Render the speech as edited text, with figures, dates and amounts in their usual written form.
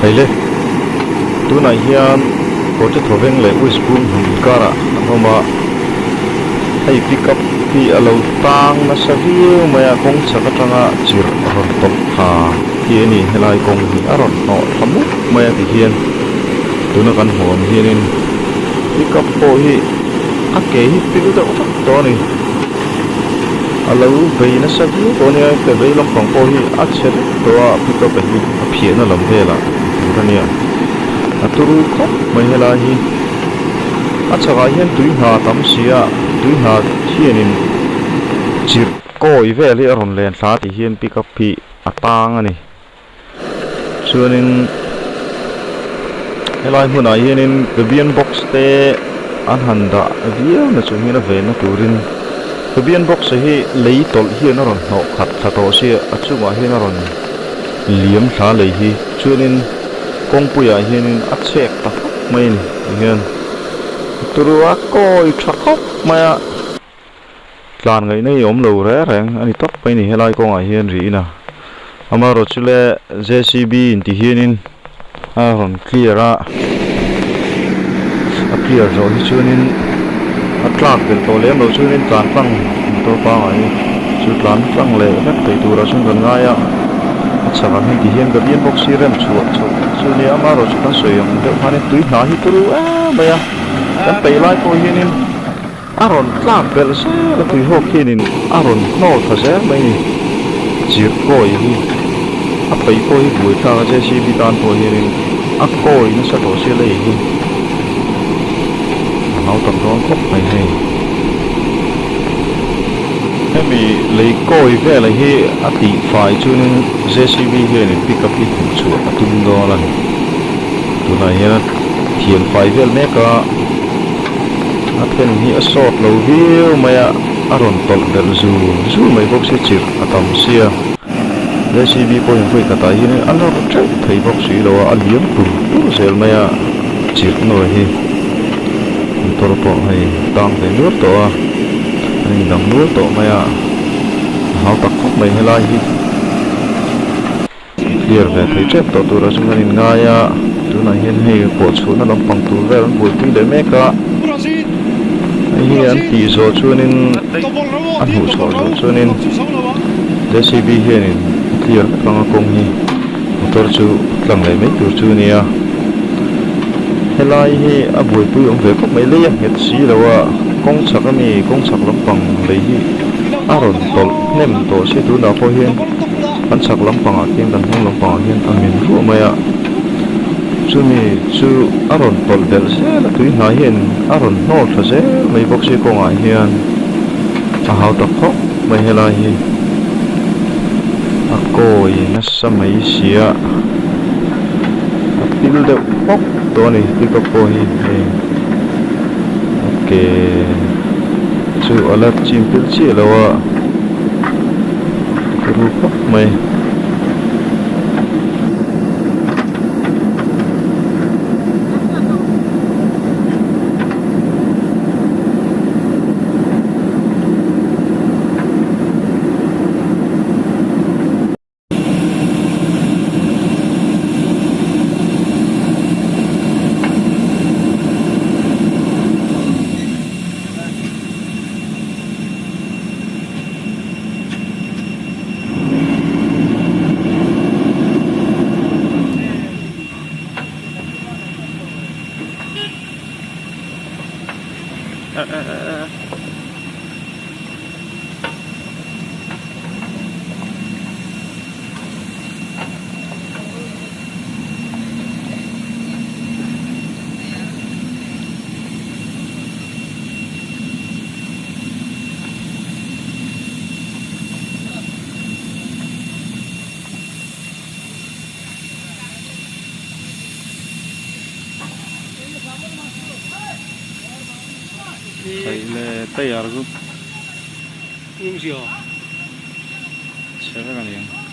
Hei le, tunah hian Kawrte Thawveng leh West Bung hmun inkarah an awm a, hei pickup hi a lo tang nasa viau mai a, kawng chhak atanga chirh rawn tawlh thla hi a ni, helai kawng hi a rawn hnawh thla mup mai a tihian tuna kan hmuh ang hianin pickup pawh hi a ke hi pil deuh vek tawh a ni. A lo bei nasa viau tawh a nia ke vei lampang pawh hi a chhe vek tawh a pickup a hi a phiahna lam velah tih tur a nia a turu khawp mai helai hi a chhakah hian tui hna a tam si a tui hna hianin chirh kawi vel hi a rawn len thla tih hian pickup hi a tang a ni. Chuanin helai hmunah hianin Gabion box te an han dah viau na chung hian a venna turin Gabion box hi lei tawlh hian a rawn hnawh khat thla tawh sia a chungah hian a rawn liam thla lei hi chuanin kawngpuiah hianin a chhek ta fak mai a ni tihian a turu a kawi tha khawp mai a. Tlan ngaihna hi awm lo reng reng a ni tawp mai a ni helai kawngah hian ri in a amaherawh chu le J C B in ti hianin a rawn clear a a clear zawh hi chuanin a tlak belh tawh lem loh chuanin tlan tlang motor pangngai hi chu tlan tlang leh vek thei turah chuan kan ngai a a chhakah hian ti hian ka bian bawk si rem chhuah chhoh chu nia amaherawh chu kan sawi ang deuh khanin tui hna hi turu em mai a kan peih lai pawh hianin. A rawn tlak belh zel a tuihawk hianin a rawn hnawl tha zel mai a ni. Chirh kawi hi a peih pawh hi buai thlak a JCB tan pawh hianin a kawi nasa tawh sia lei hi a hau tak dawn khawp mai hei. Hemi lei kawi vela hi a tih fai chuanin JCB hianin pick up hi hmuh chhuah a tum dawn a ni. Tunah hian a thian fai vel mek a. A then hi a sawt lo viau mai a, a rawn tawlh belh zul zul mai bawk sia chirh a tam sia. J C B pawhin vawi khatah hian a nawr teuh thei bawk si lo a, a liam tur tur zel mai a chirh nawi hi. Motor pawh hei tang ve nual tawh a, an indang nual tawh mai a, a hau tak khawp mai helai hi. Clear ve thei tep tawh turah chuan kan inngai a, tunah hian hei pawh chhuahna lampang tur vel an buaipui leh mek a, hei hi an tih zawh chuanin a hmuh chhuah zawh chuanin J C B hianin a clear vek ang a kawng hi motor chu tlang leh mai tur chu a nia, helai hi a buaipui awm ve khawp mai lei a nghet si lo a, kawng chhak ami kawng chhak lampang lei hi a rawn tawlh hnem tawh sia tunah pawh hian. Kan chhak lampangah khian kan hnung lampangah hian a min ruah mai a, chumi chu a rawn tawlh belh zel a tui hnai hian a rawn hnawl tha zel mai bawk si kawngah hian a hau tak khawp mai helai hi a kawi nasa mai sia a pil deuh hawk tawh a ni pickup pawh hi hei a ke chu a la chim pil chiah lo a. Ru khawp mai. Theih leh tayar chu chhe vek a ni ang.